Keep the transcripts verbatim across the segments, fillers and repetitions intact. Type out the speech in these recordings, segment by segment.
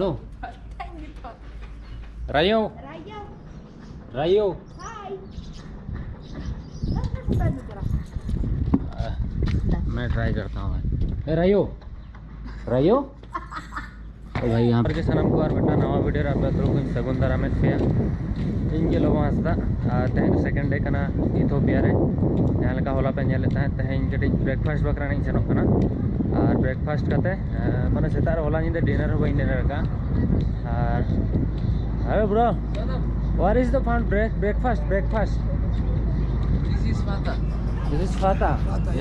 Hello. रायो। रायो। रायो। हाय। मैं ट्राई करता हूँ भाई। ए, रायो। रायो। तो भाई, यहाँ पर के सनम को और बेटा नवा वीडियो ᱨᱮ ᱟᱯᱮ ᱫᱚ ᱠᱚᱧ ᱥᱟᱹᱜᱩᱱ ᱫᱟᱨᱟᱢᱮᱫ ᱯᱮᱭᱟ᱾ ᱤᱧ ᱜᱮ ᱞᱚᱵᱚ ᱦᱟᱸᱥᱫᱟ᱾ ᱟᱨ ᱛᱮᱦᱮᱧ ᱥᱮᱠᱮᱱᱰ ᱰᱮ ᱠᱟᱱᱟ ᱤᱛᱷᱳᱯᱤᱭᱟ ᱨᱮ᱾ ᱡᱟᱦᱟᱸ ᱞᱮᱠᱟ ᱦᱚᱞᱟ ᱯᱮ ᱧᱮᱞᱮᱫ ᱛᱟᱦᱮᱸᱫ, ᱛᱮᱦᱮᱧ ᱠᱟᱹᱴᱤᱡ ᱵᱨᱮᱠᱯᱷᱟᱥᱴ ᱵᱟᱠᱷᱨᱟ ᱤᱧ ᱥᱮᱱᱚᱜ ᱠᱟᱱᱟ᱾ ᱟᱨ ᱵᱨᱮᱠᱯᱷᱟᱥᱴ ᱠᱟᱛᱮ, ᱮ, ᱢᱟᱱᱮ, ᱥᱮᱛᱟᱜ ᱨᱮ ᱦᱚᱞᱟ ᱧᱤᱫᱟᱹ ᱰᱤᱱᱟᱨ ᱦᱚᱸ ᱵᱟᱹᱧ ᱰᱤᱱᱟᱨ ᱟᱠᱟᱫᱼᱟ᱾ ᱟᱨ, hello bro, where is the found break breakfast breakfast? This is fata. This is fata.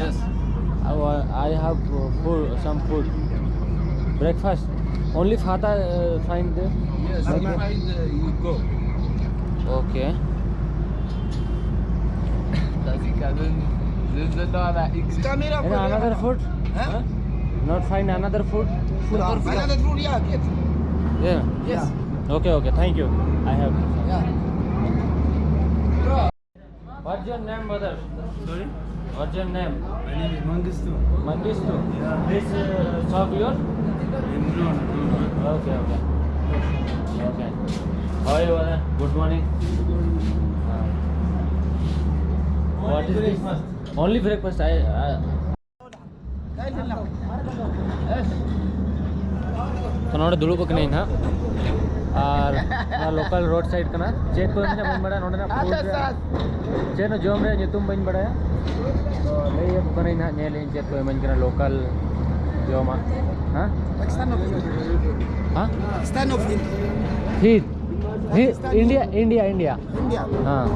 Yes. I wa- I have, uh, food, some food. Breakfast. Only fata, uh, find there. Yes, you find, uh, you go. Okay. Does it cousin? This is not a Camera. And another food? Huh? Not find another food? Another food, yeah, get. Yeah. Yes. Okay, okay. Thank you. I have. Yeah. What's your name, brother? Sorry? What's your name? My name is Mangistu. Mangistu? Yeah. This, uh, shop your? No, no, no, no. Okay, okay. Okay. How are you, brother? Good morning. What is this? Only breakfast. I, I तो ᱱᱚᱰᱮ ᱫᱩᱲᱩᱵ ᱟᱠᱟᱱᱟᱹᱧ ᱱᱟᱦᱟᱜ᱾ ᱟᱨ ᱱᱚᱣᱟ local road side ᱠᱟᱱᱟ᱾ ᱪᱮᱫ ᱠᱚ ᱢᱮᱱᱟ ᱵᱟᱹᱧ ᱵᱟᱲᱟᱭᱟ ᱱᱚᱰᱮᱱᱟᱜ ᱯᱷᱩᱰ ᱨᱮᱭᱟᱜ᱾ ᱪᱮᱫ ᱦᱚᱸ ᱡᱚᱢ ᱨᱮᱭᱟᱜ ᱧᱩᱛᱩᱢ ᱵᱟᱹᱧ ᱵᱟᱲᱟᱭᱟ᱾ ᱛᱚ ᱞᱟᱹᱭ ᱟᱠᱚ ᱠᱟᱹᱱᱟᱹᱧ ᱱᱟᱦᱟᱜ, ᱧᱮᱞ ᱤᱧ ᱪᱮᱫ ᱠᱚ ᱤᱢᱟᱹᱧ ᱠᱟᱱᱟ ᱞᱳᱠᱟᱞ ᱡᱚᱢᱟᱜ᱾ ᱦᱮᱸ? Pakistan of Hindi. ᱦᱮᱸ? Pakistan of Hindi. ᱦᱤᱫ ᱦᱤᱫ Pakistan. India, India, India. India. हाँ।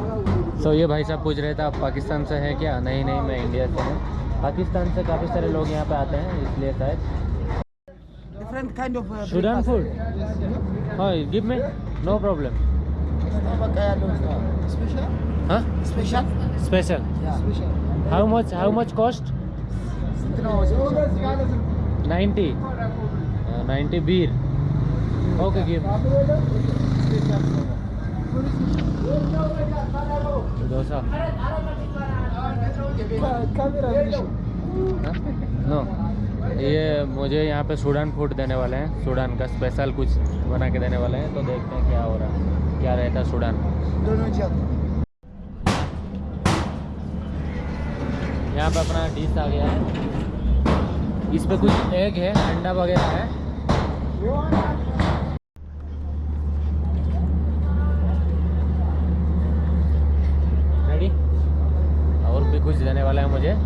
So ये भाई साहब पूछ रहे थे, आप पाकिस्तान से हैं क्या? नहीं, नहीं, मैं इंडिया से हूँ। पाकिस्तान से काफ़ी सारे लोग यहाँ पे आते हैं, इसलिए शायद। Different kind of, uh, Sudan breakfast. Food? Oh, give me. No problem. Special? Huh? Special? Special. Yeah. Special. How much, how much cost? कितना हो जाएगा? Ninety. Uh, ninety birr. Okay, give. Dosa. Huh? No. ये मुझे यहाँ पे Sudan food देने वाले हैं, सूडान का स्पेशल कुछ बना के देने वाले हैं। तो देखते हैं क्या हो रहा है, क्या रहता है सूडान। दोनों जात। यहाँ पे अपना डिश आ गया है। इस पे कुछ एग है, अंडा वगैरह है। रेडी। और भी कुछ देने वाला है मुझे।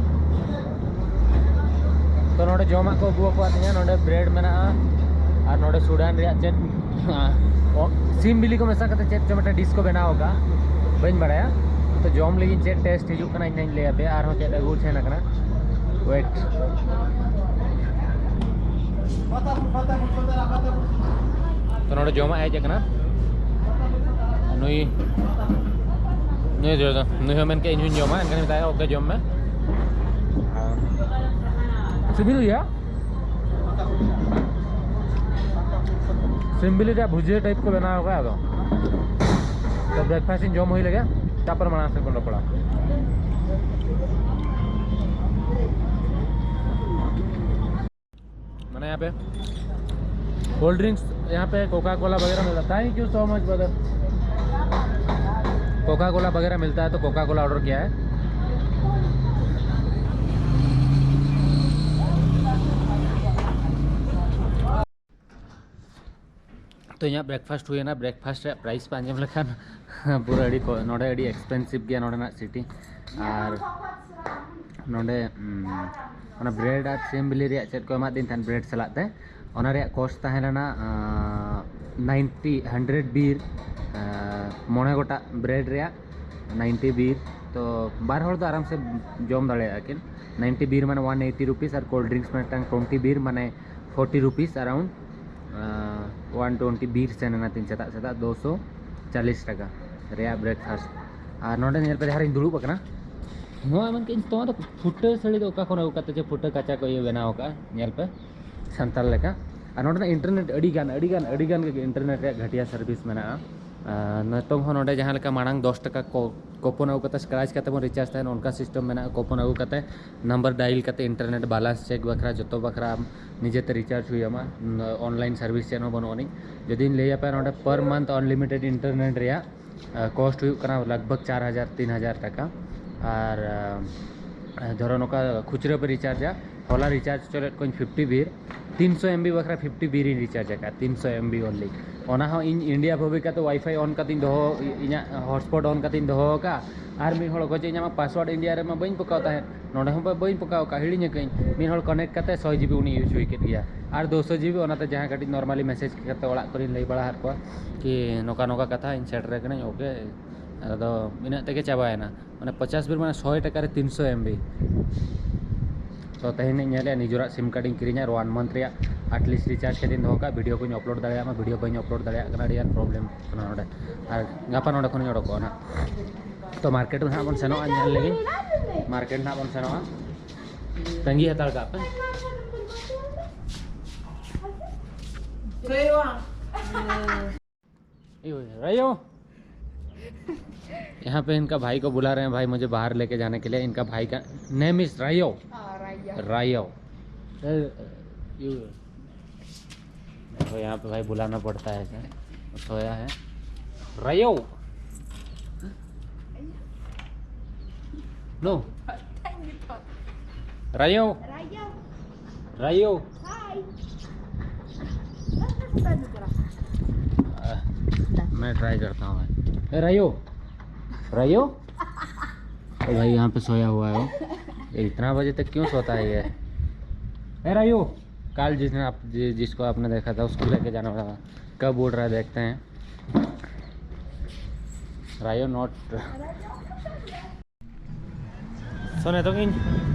ᱛᱚ, ᱱᱚᱰᱮ ᱡᱚᱢᱟᱜ ᱠᱚ ᱟᱹᱜᱩ ᱟᱠᱟᱫ ᱞᱤᱧᱟ᱾ ᱱᱚᱰᱮ ᱵᱨᱮᱰ ᱢᱮᱱᱟᱜᱼᱟ ᱟᱨ ᱱᱚᱰᱮ ᱥᱩᱰᱟᱱ ᱨᱮᱭᱟᱜ ᱪᱮᱫ, ᱚ, ᱥᱤᱢ ᱵᱤᱞᱤ ᱠᱚ ᱢᱮᱥᱟ ᱠᱟᱛᱮ ᱪᱮᱫ ᱪᱚ ᱢᱤᱫᱴᱮᱱ ᱰᱤᱥ ᱠᱚ ᱵᱮᱱᱟᱣ ᱟᱠᱟᱫᱼᱟ, ᱵᱟᱹᱧ ᱵᱟᱲᱟᱭᱟ᱾ ᱛᱚ, ᱡᱚᱢ ᱞᱟᱹᱜᱤᱫ ᱪᱮᱫ ᱴᱮᱥᱴ ᱦᱤᱡᱩᱜ ᱠᱟᱱᱟ ᱤᱧ ᱦᱟᱸᱜ ᱤᱧ ᱞᱟᱹᱭ ᱟᱯᱮᱭᱟ᱾ ᱟᱨᱦᱚᱸ ᱪᱮᱫ ᱟᱹᱜᱩ ᱴᱷᱮᱱ ᱟᱠᱟᱱᱟ, ᱣᱮᱴ᱾ ᱛᱚ, ᱱᱚᱰᱮ ᱡᱚᱢᱟᱜ ᱦᱮᱡ ᱟᱠᱟᱱᱟ᱾ ᱱᱩᱭ, ᱱᱩᱭ ᱡᱚ-, ᱱᱩᱭ ᱦᱚᱸ ᱢᱮᱱ ᱠᱮᱫ ᱤᱧ ᱦᱚᱸᱧ ᱡᱚᱢᱟ, ᱮᱱᱠᱷᱟᱱ ᱢᱮᱛᱟᱭᱟ, "ᱳᱠᱮ, ᱡᱚᱢ ᱢᱮ᱾" ᱥᱤᱵᱤᱞ ᱜᱮᱭᱟ᱾ ᱥᱤᱢ ᱵᱤᱞᱤ ᱨᱮᱭᱟᱜ ᱵᱷᱩᱡᱤᱭᱟᱹ ᱴᱟᱭᱤᱯ ᱠᱚ ᱵᱮᱱᱟᱣ ᱟᱠᱟᱫᱼᱟ᱾ ᱟᱫᱚ ᱛᱚ, ᱵᱨᱮᱠᱯᱷᱟᱥᱴ ᱤᱧ ᱡᱚᱢ ᱦᱩᱭ ᱞᱮᱜᱮ, ᱛᱟᱨᱯᱚᱨ ᱢᱟᱲᱟᱝ ᱥᱮᱫ ᱵᱚᱱ ᱨᱚᱯᱚᱲᱟ᱾ मैंने यहाँ पे कोल्ड ड्रिंक्स, यहाँ पे कोका कोला वगैरह मिलता है। Thank you so much brother. Coca Cola वगैरह मिलता है, तो कोका कोला ऑर्डर किया है। ᱛᱚ, ᱤᱧᱟᱹᱜ ᱵᱨᱮᱠᱯᱷᱟᱥᱴ ᱦᱩᱭᱮᱱᱟ᱾ ᱵᱨᱮᱠᱯᱷᱟᱥᱴ ᱨᱮᱭᱟᱜ ᱯᱨᱟᱭᱤᱥ ᱯᱮ ᱟᱸᱡᱚᱢ ᱞᱮᱠᱷᱟᱱ ᱯᱩᱨᱟᱹ ᱟᱹᱰᱤ ᱠᱚ-, ᱱᱚᱰᱮ ᱟᱹᱰᱤ ᱮᱠᱥᱯᱮᱱᱥᱤᱵᱷ ᱜᱮᱭᱟ ᱱᱚᱰᱮᱱᱟᱜ ᱥᱤᱴᱤ᱾ ᱟᱨ ᱱᱚᱰᱮ, ᱩᱢ, ᱚᱱᱟ ᱵᱨᱮᱰ ᱟᱨ ᱥᱤᱢ ᱵᱤᱞᱤ ᱨᱮᱭᱟᱜ ᱪᱮᱫ ᱠᱚ ᱮᱢᱟᱫᱤᱧ ᱛᱟᱦᱮᱸᱫ ᱵᱨᱮᱰ ᱥᱟᱞᱟᱜ ᱛᱮ, ᱚᱱᱟ ᱨᱮᱭᱟᱜ ᱠᱚᱥᱴ ᱛᱟᱦᱮᱸ ᱞᱮᱱᱟ, ᱟᱸ, ᱱᱟᱭᱤᱱᱴᱤ, ᱦᱟᱱᱰᱨᱮᱰ ᱵᱤᱨ, ᱟᱸ, ᱢᱚᱬᱮ ᱜᱚᱴᱟᱝ ᱵᱨᱮᱰ ᱨᱮᱭᱟᱜ ᱱᱟᱭᱤᱱᱴᱤ ᱵᱤᱨ᱾ ᱛᱚ, ᱵᱟᱨ ᱦᱚᱲ ᱫᱚ ᱟᱨᱟᱢ ᱥᱮ ᱡᱚᱢ ᱫᱟᱲᱮᱭᱟᱜᱼᱟ ᱠᱤᱱ᱾ ᱱᱟᱭᱤᱱᱴᱤ ᱵᱤᱨ ᱢᱟᱱᱮ ᱚᱣᱟᱱ ᱮᱭᱤᱴᱤ ᱨᱩᱯᱤᱥ, ᱟᱨ ᱠᱳᱞᱰ ᱰᱨᱤᱝᱠᱥ ᱢᱤᱫᱴᱟᱝ ᱴᱩᱭᱮᱱᱴᱤ ᱵᱤᱨ ᱢᱟᱱᱮ ᱯᱷᱳᱨᱴᱤ ᱨᱩᱯᱤᱥ ᱟᱨᱟᱣᱩᱱᱰ, ᱟᱸ, ᱚᱣᱟᱱ ᱴᱩᱭᱮᱱᱴᱤ ᱵᱤᱨ ᱥᱮᱱ ᱮᱱᱟ ᱛᱤᱧ ᱥᱮᱛᱟᱜ ᱥᱮᱛᱟᱜ ᱫᱩᱥᱚ ᱪᱟᱞᱤᱥ ᱴᱟᱠᱟ ᱨᱮᱭᱟᱜ ᱵᱨᱮᱠᱯᱷᱟᱥᱴ᱾ ᱟᱨ ᱱᱚᱰᱮ ᱧᱮᱞ ᱯᱮ, ᱡᱟᱦᱟᱸ ᱨᱤᱧ ᱫᱩᱲᱩᱵ ᱟᱠᱟᱱᱟ, ᱱᱚᱣᱟ ᱮᱢᱚᱱ ᱠᱤ ᱤᱧ ᱛᱚ ᱯᱷᱩᱴᱟᱹ ᱥᱟᱹᱲᱤ ᱫᱚ ᱚᱠᱟ ᱠᱷᱚᱱ ᱟᱹᱜᱩ ᱠᱟᱛᱮ ᱪᱚ ᱯᱷᱩᱴᱟᱹ ᱠᱟᱪᱟ ᱠᱚ ᱤᱭᱟᱹ ᱵᱮᱱᱟᱣ ᱟᱠᱟᱫᱼᱟ᱾ ᱧᱮᱞ ᱯᱮ, ᱥᱟᱱᱛᱟᱲ ᱞᱮᱠᱟ᱾ ᱟᱨ ᱱᱚᱰᱮᱱᱟᱜ ᱤᱱᱴᱟᱨᱱᱮᱴ ᱟᱹᱰᱤ ᱜᱟᱱ, ᱟᱹᱰᱤ ᱜᱟᱱ, ᱟᱹᱰᱤ ᱜᱟᱱ ᱜᱮ ᱤᱱᱴᱟᱨᱱᱮᱴ ᱨᱮᱭᱟᱜ ᱜᱷᱟᱹᱴᱤᱭᱟ ᱥᱟᱨᱵᱷᱤᱥ ᱢᱮᱱᱟᱜᱼᱟ᱾ ᱟᱨ ᱱᱤᱛᱚᱝ ᱦᱚᱸ ᱱᱚᱰᱮ ᱡᱟᱦᱟᱸ ᱞᱮᱠᱟ ᱢᱟᱲᱟᱝ ᱫᱚᱥ ᱴᱟᱠᱟ ᱠᱚ ᱠᱩᱯᱚᱱ ᱟᱹᱜᱩ ᱠᱟᱛᱮ ᱥᱠᱨᱟᱪ ᱠᱟᱛᱮ ᱵᱚᱱ ᱨᱤᱪᱟᱨᱡᱽ ᱛᱟᱦᱮᱱ, ᱚᱱᱠᱟ ᱥᱤᱥᱴᱮᱢ ᱢᱮᱱᱟᱜᱼᱟ᱾ ᱠᱩᱯᱚᱱ ᱟᱹᱜᱩ ᱠᱟᱛᱮ ᱱᱟᱢᱵᱟᱨ ᱰᱟᱭᱤᱞ ᱠᱟᱛᱮ ᱤᱱᱴᱟᱨᱱᱮᱴ ᱵᱮᱞᱮᱱᱥ ᱪᱮᱠ ᱵᱟᱠᱷᱨᱟ, ᱡᱚᱛᱚ ᱵᱟᱠᱷᱨᱟ ᱟᱢ ᱱᱤᱡᱮᱛᱮ ᱨᱤᱪᱟᱨᱡᱽ ᱦᱩᱭ ᱟᱢᱟ᱾ ᱚᱱᱞᱟᱭᱤᱱ ᱥᱟᱨᱵᱷᱤᱥ ᱪᱮᱫ ᱦᱚᱸ ᱵᱟᱹᱱᱩᱜ ᱟᱹᱱᱤᱡ᱾ ᱡᱩᱫᱤᱧ ᱞᱟᱹᱭ ᱟᱯᱮᱭᱟ, ᱱᱚᱰᱮ ᱯᱟᱨ ᱢᱟᱱᱛᱷ ᱟᱱᱞᱤᱢᱤᱴᱮᱰ ᱤᱱᱴᱟᱨᱱᱮᱴ ᱨᱮᱭᱟᱜ ᱠᱚᱥᱴ ᱦᱩᱭᱩᱜ ᱠᱟᱱᱟ ᱞᱟᱜᱽ ᱵᱷᱟᱜᱽ ᱪᱟᱨ ᱦᱟᱡᱟᱨ ᱛᱤᱱ ᱦᱟᱡᱟᱨ ᱴᱟᱠᱟ᱾ ᱟᱨ ᱟᱨ ᱫᱷᱚᱨᱚ ᱱᱚᱝᱠᱟ ᱠᱷᱩᱪᱨᱟᱹ ᱯᱮ ᱨᱤᱪᱟᱨᱡᱟ, ᱦᱚᱞᱟ ᱨᱤᱪᱟᱨᱡᱽ ᱦᱚᱪᱚ ᱞᱮᱫ ᱠᱚᱣᱟᱧ ᱯᱷᱤᱯᱴᱤ ᱵᱤᱨ, ᱛᱤᱱᱥᱚ ᱮᱢ ᱵᱤ ᱵᱟᱠᱷᱨᱟ ᱯᱷᱤᱯᱴᱤ ᱵᱤᱨ ᱤᱧ ᱨᱤᱪᱟᱨᱡᱽ ᱟᱠᱟᱫᱼᱟ, ᱛᱤᱱᱥᱚ ᱮᱢ ᱵᱤ ᱚᱱᱞᱤ᱾ ᱚᱱᱟ ᱦᱚᱸ ᱤᱧ ᱤᱱᱰᱤᱭᱟ ᱵᱷᱟᱵᱤ ᱠᱟᱛᱮ ᱣᱟᱭᱯᱷᱟᱭ ᱚᱱ ᱠᱟᱛᱮᱧ ᱫᱚᱦᱚ, ᱤᱧᱟᱹᱜ ᱦᱚᱴᱥᱯᱚᱴ ᱚᱱ ᱠᱟᱛᱮᱧ ᱫᱚᱦᱚ ᱟᱠᱟᱫᱼᱟ᱾ ᱟᱨ ᱢᱤᱫ ᱦᱚᱲ ᱠᱷᱚᱡ ᱤᱧᱟᱹᱜ ᱢᱟ ᱯᱟᱥᱣᱟᱨᱰ ᱤᱱᱰᱤᱭᱟ ᱨᱮᱢᱟ ᱵᱟᱹᱧ ᱯᱚᱠᱟᱣ ᱛᱟᱦᱮᱸᱫ, ᱱᱚᱰᱮ ᱦᱚᱸ ᱵᱟᱹᱧ ᱯᱚᱠᱟᱣ ᱟᱠᱟᱫᱼᱟ, ᱦᱤᱲᱤᱧ ᱟᱠᱟᱫᱟᱹᱧ᱾ ᱢᱤᱫ ᱦᱚᱲ ᱠᱟᱱᱮᱠᱴ ᱠᱟᱛᱮ ᱥᱚᱭ ᱡᱤ ᱵᱤ ᱩᱱᱤ ᱤᱭᱩᱡᱽ ᱦᱩᱭ ᱠᱮᱫ ᱜᱮᱭᱟ᱾ ᱟᱨ ᱫᱩᱥᱚ ᱡᱤ ᱵᱤ ᱚᱱᱟᱛᱮ ᱡᱟᱦᱟᱸᱭ ᱠᱟᱹᱴᱤᱡ ᱱᱚᱨᱢᱟᱞᱤ ᱢᱮᱥᱮᱡᱽ ᱠᱟᱛᱮ ᱚᱲᱟᱜ ᱠᱚᱨᱮᱧ ᱞᱟᱹᱭ ᱵᱟᱲᱟ ᱟᱫ ᱠᱚᱣᱟ ᱠᱤ ᱱᱚᱝᱠᱟ ᱱᱚᱝᱠᱟ ᱠᱟᱛᱷᱟ, ᱤᱧ ᱥᱮᱴᱮᱨ ᱟᱠᱟᱱᱟᱹᱧ, ᱳᱠᱮ᱾ ᱟᱫᱚ ᱤᱱᱟᱹᱜ ᱛᱮᱜᱮ ᱪᱟᱵᱟᱭᱮᱱᱟ᱾ ᱢᱟᱱᱮ ᱯᱚᱪᱟᱥ ᱵᱤᱨ ᱢᱟᱱᱮ ᱥᱚᱭ ᱴᱟᱠᱟ ᱨᱮ ᱛᱤᱱᱥᱚ ᱮᱢ ᱵᱤ᱾ ᱛᱚ ᱛᱮᱦᱮᱧ ᱤᱧ ᱧᱮᱞᱮᱫᱼᱟ ᱱᱤᱡᱮᱨᱟᱜ ᱥᱤᱢ ᱠᱟᱨᱰ ᱤᱧ ᱠᱤᱨᱤᱧᱟ, ᱟᱨ ᱚᱣᱟᱱ ᱢᱟᱱᱛᱷ ᱨᱮᱭᱟᱜ ᱟᱴᱞᱤᱥᱴ ᱨᱤᱪᱟᱨᱡᱽ ᱠᱟᱛᱮᱧ ᱫᱚᱦᱚ ᱠᱟᱜᱼᱟ᱾ ᱵᱷᱤᱰᱤᱭᱳ ᱠᱚᱧ ᱟᱯᱞᱳᱰ ᱫᱟᱲᱮᱭᱟᱜ ᱢᱟ, ᱵᱷᱤᱰᱤᱭᱳ ᱵᱟᱹᱧ ᱟᱯᱞᱳᱰ ᱫᱟᱲᱮᱭᱟᱜ ᱠᱟᱱᱟ, ᱟᱹᱰᱤ ᱟᱸᱴ ᱯᱨᱚᱵᱞᱮᱢ ᱠᱟᱱᱟ ᱱᱚᱰᱮ᱾ ᱟᱨ ᱜᱟᱯᱟ ᱱᱚᱰᱮ ᱠᱷᱚᱱᱤᱧ ᱚᱰᱚᱠᱚᱜᱼᱟ ᱱᱟᱦᱟᱜ᱾ ᱛᱚ ᱢᱟᱨᱠᱮᱴ ᱨᱮ ᱱᱟᱦᱟᱜ ᱵᱚᱱ ᱥᱮᱱᱚᱜᱼᱟ, ᱧᱮᱞ ᱞᱟᱹᱜᱤᱫ ᱢᱟᱨᱠᱮᱴ ᱱᱟᱦᱟᱜ ᱵᱚᱱ ᱥᱮᱱᱚᱜᱼᱟ᱾ ᱛᱟᱺᱜᱤ ᱦᱟᱛᱟᱲ ᱠᱟᱜ ᱯᱮ᱾ ᱮᱭ, ᱨᱟᱭᱳ। यहाँ पे इनका भाई को बुला रहे हैं, भाई मुझे बाहर लेके जाने के लिए। इनका भाई का नेम इज रायो। हाँ, रायो। रायो। ए, यू। देखो, यहाँ पे भाई बुलाना पड़ता है इसे। सोया है। रायो। नो। रायो। रायो। रायो। हाय। आ, मैं ट्राई करता हूँ भाई। ए, रायो। रायो। तो भाई यहाँ पे सोया हुआ है वो। ये इतना बजे तक क्यों सोता है ये? ए, रायो। कल जिसने आप, जि-, जिसको आपने देखा था, उसको लेके जाने वाला था। कब उड़ रहा है, देखते हैं। रायो नॉट। So, ᱱᱤᱛᱚᱝ ᱤᱧ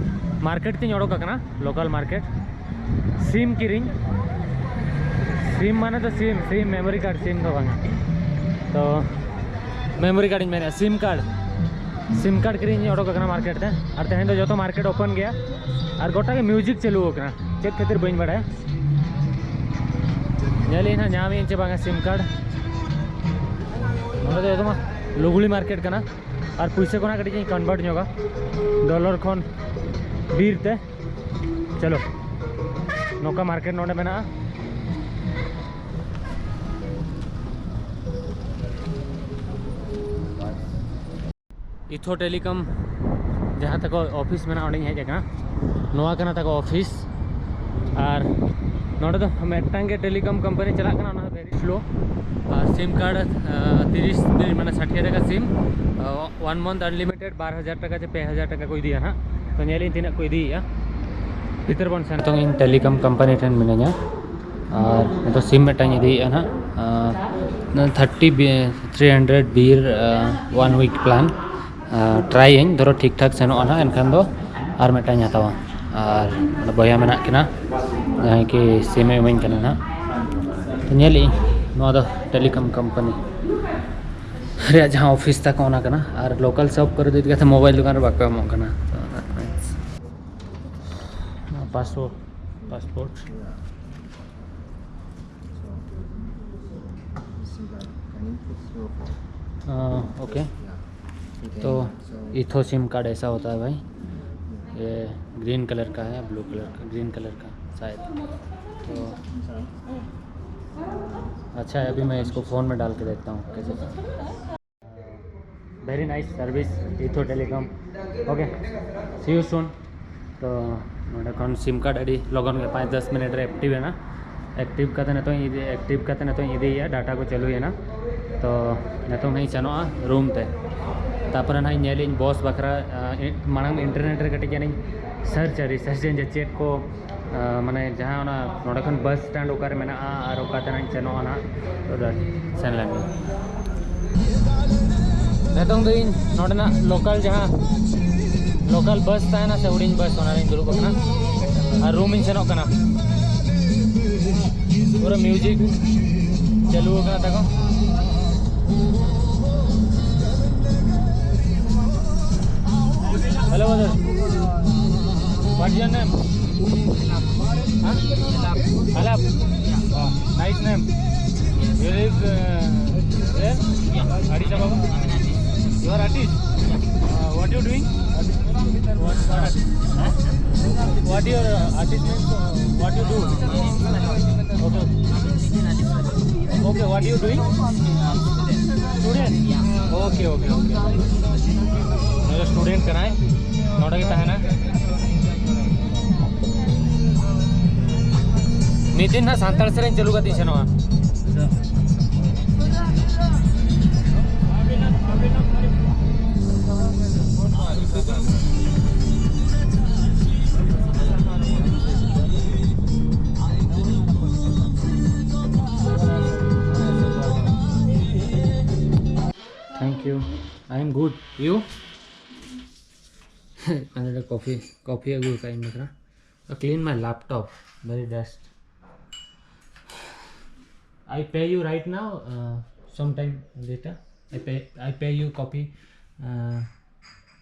ᱢᱟᱨᱠᱮᱴ ᱛᱤᱧ ᱚᱰᱚᱠ ᱟᱠᱟᱱᱟ, ᱞᱳᱠᱟᱞ ᱢᱟᱨᱠᱮᱴ᱾ ᱥᱤᱢ ᱠᱤᱨᱤᱧ, ᱥᱤᱢ ᱢᱟᱱᱮ ᱫᱚ ᱥᱤᱢ, ᱥᱤᱢ ᱢᱮᱢᱳᱨᱤ ᱠᱟᱨᱰ, ᱥᱤᱢ ᱫᱚ ᱵᱟᱝᱟ᱾ ᱛᱚ, ᱢᱮᱢᱳᱨᱤ ᱠᱟᱨᱰ ᱤᱧ ᱢᱮᱱᱮᱫᱼᱟ, ᱥᱤᱢ ᱠᱟᱨᱰ, ᱥᱤᱢ ᱠᱟᱨᱰ ᱠᱤᱨᱤᱧ ᱤᱧ ᱚᱰᱚᱠ ᱟᱠᱟᱱᱟ ᱢᱟᱨᱠᱮᱴ ᱛᱮ᱾ ᱟᱨ ᱛᱮᱦᱮᱧ ᱫᱚ ᱡᱚᱛᱚ ᱢᱟᱨᱠᱮᱴ ᱳᱯᱮᱱ ᱜᱮᱭᱟ, ᱟᱨ ᱜᱚᱴᱟ ᱜᱮ ᱢᱤᱣᱡᱤᱠ ᱪᱟᱹᱞᱩ ᱟᱠᱟᱱᱟ, ᱪᱮᱫ ᱠᱷᱟᱹᱛᱤᱨ ᱵᱟᱹᱧ ᱵᱟᱲᱟᱭᱟ᱾ ᱧᱮᱞ ᱤᱧ ᱦᱟᱸᱜ ᱧᱟᱢ ᱤᱧ ᱪᱮ ᱵᱟᱝᱟ ᱥᱤᱢ ᱠᱟᱨᱰ᱾ ᱱᱚᱰᱮ ᱫᱚ ᱮᱠᱫᱚᱢ ᱞᱩᱜᱽᱲᱤ ᱢᱟᱨᱠᱮᱴ ᱠᱟᱱᱟ᱾ ᱟᱨ ᱯᱩᱭᱥᱟᱹ ᱠᱚ ᱱᱟᱜ ᱠᱟᱹᱴᱤᱡ ᱤᱧ ᱠᱚᱱᱵᱷᱟᱨᱴ ᱧᱚᱜᱟ ᱰᱚᱞᱟᱨ ᱠᱷᱚᱱ ᱵᱤᱨ ᱛᱮ᱾ ᱪᱚᱞᱚ, ᱱᱚᱝᱠᱟ ᱢᱟᱨᱠᱮᱴ ᱱᱚᱰᱮ ᱢᱮᱱᱟᱜᱼᱟ᱾ ᱤᱛᱷᱳ ᱴᱮᱞᱤᱠᱚᱢ ᱡᱟᱦᱟᱸ ᱛᱟᱠᱚ ᱚᱯᱷᱤᱥ ᱢᱮᱱᱟᱜᱼᱟ, ᱚᱸᱰᱮᱧ ᱦᱮᱡ ᱟᱠᱟᱱᱟ᱾ ᱱᱚᱣᱟ ᱠᱟᱱᱟ ᱛᱟᱠᱚ ᱚᱯᱷᱤᱥ᱾ ᱟᱨ ᱱᱚᱰᱮ ᱫᱚ ᱢᱤᱫᱴᱟᱝ ᱜᱮ ᱴᱮᱞᱤᱠᱚᱢ ᱠᱳᱢᱯᱟᱱᱤ ᱪᱟᱞᱟᱜ ᱠᱟᱱᱟ, ᱚᱱᱟ ᱦᱚᱸ very slow᱾ ᱟᱨ ᱥᱤᱢ ᱠᱟᱨᱰ ᱛᱤᱨᱤᱥ ᱫᱤᱱ, ᱢᱟᱱᱮ ᱥᱟᱴᱷᱤ ᱴᱟᱠᱟ ᱥᱤᱢ, ᱚᱣᱟᱱ ᱢᱟᱱᱛᱷ ᱟᱱᱞᱤᱢᱤᱴᱮᱰ ᱵᱟᱨ ᱦᱟᱡᱟᱨ ᱴᱟᱠᱟ ᱪᱮ ᱯᱮ ᱦᱟᱡᱟᱨ ᱴᱟᱠᱟ ᱠᱚ ᱤᱫᱤᱭᱟ ᱱᱟᱦᱟᱜ᱾ ᱛᱚ ᱧᱮᱞ ᱤᱧ ᱛᱤᱱᱟᱹᱜ ᱠᱚ ᱤᱫᱤᱭᱮᱫᱼᱟ᱾ ᱵᱷᱤᱛᱟᱹᱨ ᱵᱚᱱ ᱥᱮᱱ᱾ ᱱᱤᱛᱚᱝ ᱤᱧ ᱴᱮᱞᱤᱠᱚᱢ ᱠᱳᱢᱯᱟᱱᱤ ᱴᱷᱮᱱ ᱢᱤᱱᱟᱹᱧᱟ᱾ ᱟᱨ ᱱᱤᱛᱚᱜ ᱥᱤᱢ ᱢᱤᱫᱴᱟᱝ ᱤᱫᱤᱭᱮᱫᱼᱟ ᱱᱟᱦᱟᱜ᱾ ᱛᱷᱟᱨᱴᱤ ᱛᱷᱨᱤ ᱦᱟᱱᱰᱨᱮᱰ ᱵᱤᱨ, ᱚᱣᱟᱱ ᱣᱤᱠ ᱯᱞᱟᱱ᱾ ᱴᱨᱟᱭᱟᱹᱧ, ᱫᱷᱚᱨᱚ ᱴᱷᱤᱠ ᱴᱷᱟᱠ ᱥᱮᱱᱚᱜᱼᱟ ᱱᱟᱦᱟᱜ, ᱮᱱᱠᱷᱟᱱ ᱫᱚ ᱟᱨ ᱢᱤᱫᱴᱟᱝ ᱤᱧ ᱦᱟᱛᱟᱣᱟ᱾ ᱟᱨ ᱱᱚᱰᱮ ᱵᱚᱭᱦᱟ ᱢᱮᱱᱟᱜ ᱠᱤᱱᱟ, ᱡᱟᱦᱟᱸᱭ ᱠᱤ ᱥᱤᱢᱮ ᱤᱢᱟᱹᱧ ᱠᱟᱱᱟ ᱱᱟᱦᱟᱜ᱾ ᱛᱚ ᱧᱮᱞᱮᱫ ᱟᱹᱧ ᱱᱚᱣᱟ ᱫᱚ ᱴᱮᱞᱤᱠᱚᱢ ᱠᱳᱢᱯᱟᱱᱤ ᱨᱮᱭᱟᱜ ᱡᱟᱦᱟᱸ ᱚᱯᱷᱤᱥ ᱛᱟᱠᱚ, ᱚᱱᱟ ᱠᱟᱱᱟ᱾ ᱟᱨ ᱞᱳᱠᱟᱞ ᱥᱚᱯ ᱠᱚᱨᱮ ᱫᱚ ᱤᱫᱤ ᱠᱟᱛᱮ ᱢᱳᱵᱟᱭᱤᱞ ᱫᱚᱠᱟᱱ ᱨᱮ ᱵᱟᱠᱚ ᱮᱢᱚᱜ ᱠᱟᱱᱟ᱾ ᱛᱚ ᱯᱟᱥᱯᱳᱨᱴ, ᱯᱟᱥᱯᱳᱨᱴ᱾ हाँ, ओके। तो इथो सिम कार्ड ऐसा होता है भाई, ये ग्रीन कलर का है, ब्लू कलर का, ग्रीन कलर का शायद। तो अच्छा है, अभी मैं इसको फ़ोन में डाल के देखता हूँ कैसे। Very nice service, Ethio Telecom. Okay, see you soon. ᱛᱚ ᱱᱚᱰᱮ ᱠᱷᱚᱱ ᱥᱤᱢ ᱠᱟᱨᱰ ᱟᱹᱰᱤ ᱞᱚᱜᱚᱱ ᱜᱮ ᱯᱟᱸᱪ ᱫᱚᱥ ᱢᱤᱱᱤᱴ ᱨᱮ ᱮᱠᱴᱤᱵᱷ ᱮᱱᱟ᱾ ᱮᱠᱴᱤᱵᱷ ᱠᱟᱛᱮ ᱱᱤᱛᱚᱝ ᱤᱧ ᱤᱫᱤ, ᱮᱠᱴᱤᱵᱷ ᱠᱟᱛᱮ ᱱᱤᱛᱚᱝ ᱤᱧ ᱤᱫᱤᱭᱮᱫᱼᱟ, ᱰᱟᱴᱟ ᱠᱚ ᱪᱟᱹᱞᱩᱭᱮᱱᱟ᱾ ᱛᱚ ᱱᱤᱛᱚᱝ ᱦᱟᱸᱜ ᱤᱧ ᱥᱮᱱᱚᱜᱼᱟ ᱨᱩᱢ ᱛᱮ᱾ ᱛᱟᱨᱯᱚᱨᱮ ᱱᱟᱦᱟᱜ ᱤᱧ ᱧᱮᱞᱮᱫ ᱟᱹᱧ ᱵᱚᱥ ᱵᱟᱠᱷᱨᱟ᱾ ᱟᱸ, ᱤ-, ᱢᱟᱲᱟᱝ ᱤᱱᱴᱟᱨᱱᱮᱴ ᱨᱮ ᱠᱟᱹᱴᱤᱡ ᱜᱟᱱᱤᱧ ᱥᱟᱨᱪᱟ, ᱨᱤᱥᱟᱨᱪ ᱟᱹᱧ ᱡᱮ ᱪᱮᱫ ᱠᱚ ᱟᱸ, ᱢᱟᱱᱮ ᱡᱟᱦᱟᱸ ᱚᱱᱟ ᱱᱚᱰᱮ ᱠᱷᱚᱱ ᱵᱟᱥ ᱥᱴᱮᱱᱰ ᱚᱠᱟᱨᱮ ᱢᱮᱱᱟᱜᱼᱟ ᱟᱨ ᱚᱠᱟᱛᱮ ᱱᱟᱜ ᱤᱧ ᱥᱮᱱᱚᱜᱼᱟ ᱱᱟᱜ, ᱛᱚ ᱫᱟ-, ᱥᱮᱱ ᱞᱮᱱ ᱜᱮ᱾ ᱱᱤᱛᱚᱝ ᱫᱚ ᱤᱧ ᱱᱚᱰᱮᱱᱟᱜ ᱞᱳᱠᱟᱞ, ᱡᱟᱦᱟᱸ ᱞᱳᱠᱟᱞ ᱵᱟᱥ ᱛᱟᱦᱮᱱᱟ ᱥᱮ ᱦᱩᱰᱤᱧ ᱵᱟᱥ, ᱚᱱᱟ ᱨᱤᱧ ᱫᱩᱲᱩᱵ ᱟᱠᱟᱱᱟ ᱟᱨ ᱨᱩᱢ ᱤᱧ ᱥᱮᱱᱚᱜ ᱠᱟᱱᱟ᱾ ᱯᱩᱨᱟᱹ ᱢᱤᱭᱩᱡᱤᱠ ᱪᱟᱹᱞᱩ ᱟᱠᱟᱱᱟ ᱛᱟᱠᱚ᱾ Hello, brother. What's your name? Huh? Alap. Wow, nice name. Here is, uh, Addis Ababa? You are artist? Uh, what you doing? What, what, what your artist means? Uh, what you do? Okay. Okay, what you doing? Student? Okay, okay, okay. ᱱᱩᱭ ᱫᱚ student ᱠᱟᱱᱟᱭ, ᱱᱚᱰᱮ ᱜᱮ ᱛᱟᱦᱮᱱᱟ᱾ ᱢᱤᱫ ᱫᱤᱱ ᱦᱟᱸᱜ ᱥᱟᱱᱛᱟᱲ ᱥᱮᱨᱮᱧ ᱪᱟᱹᱞᱩ ᱠᱟᱛᱮᱧ ᱥᱮᱱᱚᱜᱼᱟ᱾ Thank you. I am good. You? ᱟᱨ ᱱᱚᱰᱮ coffee, coffee ᱟᱹᱜᱩ ᱟᱠᱟᱫ ᱤᱧ ᱵᱟᱠᱷᱨᱟ᱾ Clean my laptop, very dust. I pay you right now, uh, sometime later. I pay, I pay you coffee, uh,